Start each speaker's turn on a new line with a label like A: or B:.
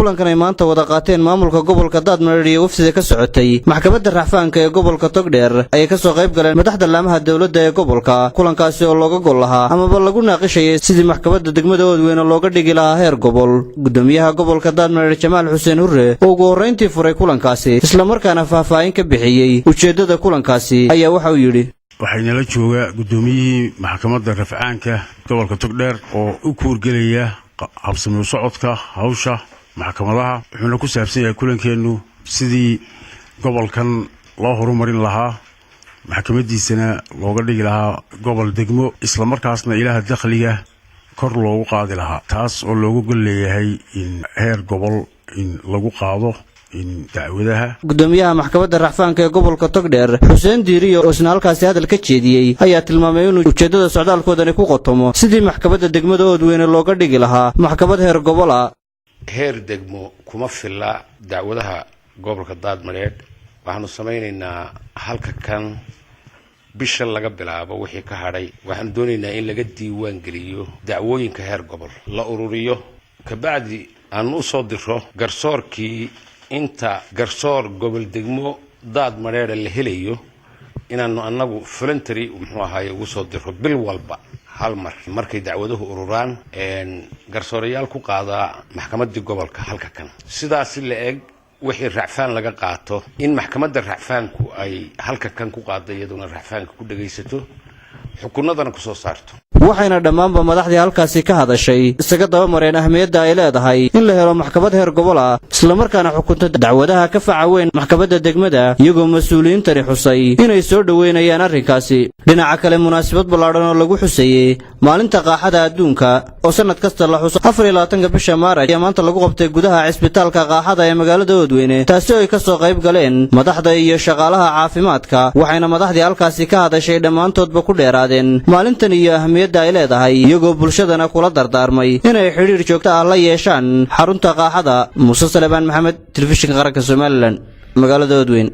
A: Kulankan ay maanta wada qaateen maamulka gobolka Daadmareer iyo wafdida ka socotay maxkamadda racfaanka ee gobolka Togdheer ayay kasoo qayb galeen madaxda laamaha dowladda ee gobolka. Kulankaasi oo looga gol lahaa amaba lagu naaqishayay sidii maxkamadda degmada Oodweyne looga dhigi lahaa heer gobol. Gudoomiyaha gobolka Daadmareer, Jamaal Xuseen Hurre, oo ugu horrayntii furay kulankaasi, islamarkaana faahfaahin ka bixiyey ujeeddada kulankaasi, ayaa waxa uu yidhi:
B: Waxaa inala jooga guddoomiyihii maxkamadda rafcaanka gobolka Togdheer oo u kuurgelaya habsami u socodka hawsha maxkamadaha. Wuxuuna ku saabsan yahay kulankeennu sidii gobolkan loo horumarin lahaa, maxkamadiisana looga dhigi lahaa gobol degmo, islamarkaasna ilaha dakhliga kor loogu qaadi lahaa, taas oo loogu gol leeyahay in heer gobol in lagu qaado dacwadaha.
A: Gudoomiyaha maxkamadda racfaanka ee gobolka Togdheer, Xuseen Diiriyo, oo isna halkaasi hadal ka jeediyey, ayaa tilmaamay inuu ujeeddada socdaalkoodani ku qotomo sidii maxkamadda degmada Oodweyne looga dhigi lahaa maxkamad heer gobola.
C: Heer degmo kuma filla dacwadaha gobolka Daadmareedh. Waxaanu samaynaynaa halka kan bisha laga bilaabo wixii ka hadhay, waxaanu doonaynaa in laga diiwaan geliyo dacwooyinka heer gobol, la ururiyo, kabacdi aanu usoo diro garsoorkii. Inta garsoor gobol degmo Daad Madheedha la helayo, inaanu annagu voluntary, muxuu ahaaye, ugu soo diro bil walba hal mar markay dacwaduhu ururaan, garsoorayaal ku qaadaa maxkamaddii gobolka halka kan. Sidaasi la eg, wixii racfaan laga qaato in maxkamadda racfaanku ay halka kan ku qaado, iyaduna racfaanka ku dhagaysato, xukunadana kusoo saarto.
A: Waxayna dhammaanba madaxdii halkaasi ka hadashay isaga daba mareen ahmiyadda ay leedahay in la helo maxkamad heer gobol ah, islamarkaana xukunta dacwadaha ka faca weyn maxkamadda degmada, iyagoo mas-uuliyiintani xusay inay soo dhoweynayaan arrinkaasi. Dhinaca kale, munaasabad ballaadhan oo lagu xuseeyey maalinta qaaxada adduunka, oo sannad kasta la xuso 24-ka bisha Maaraj, ayaa maanta lagu qabtay gudaha cisbitaalka qaaxada ee magaalada Oodweyne, taasi oo ay ka soo qayb galeen madaxda iyo shaqaalaha caafimaadka. Waxayna madaxdii halkaasi ka hadashay dhammaantoodba ku dheeraadeen maalintan iyo ahmiyadda ay leedahay, iyagoo bulshadana kula dardaarmay inay xidhiir joogto ah la yeeshaan xarunta qaaxada. Muuse Salebaan Maxamed, Telefishinka Qaranka Somaliland, magaalada Oodweyne.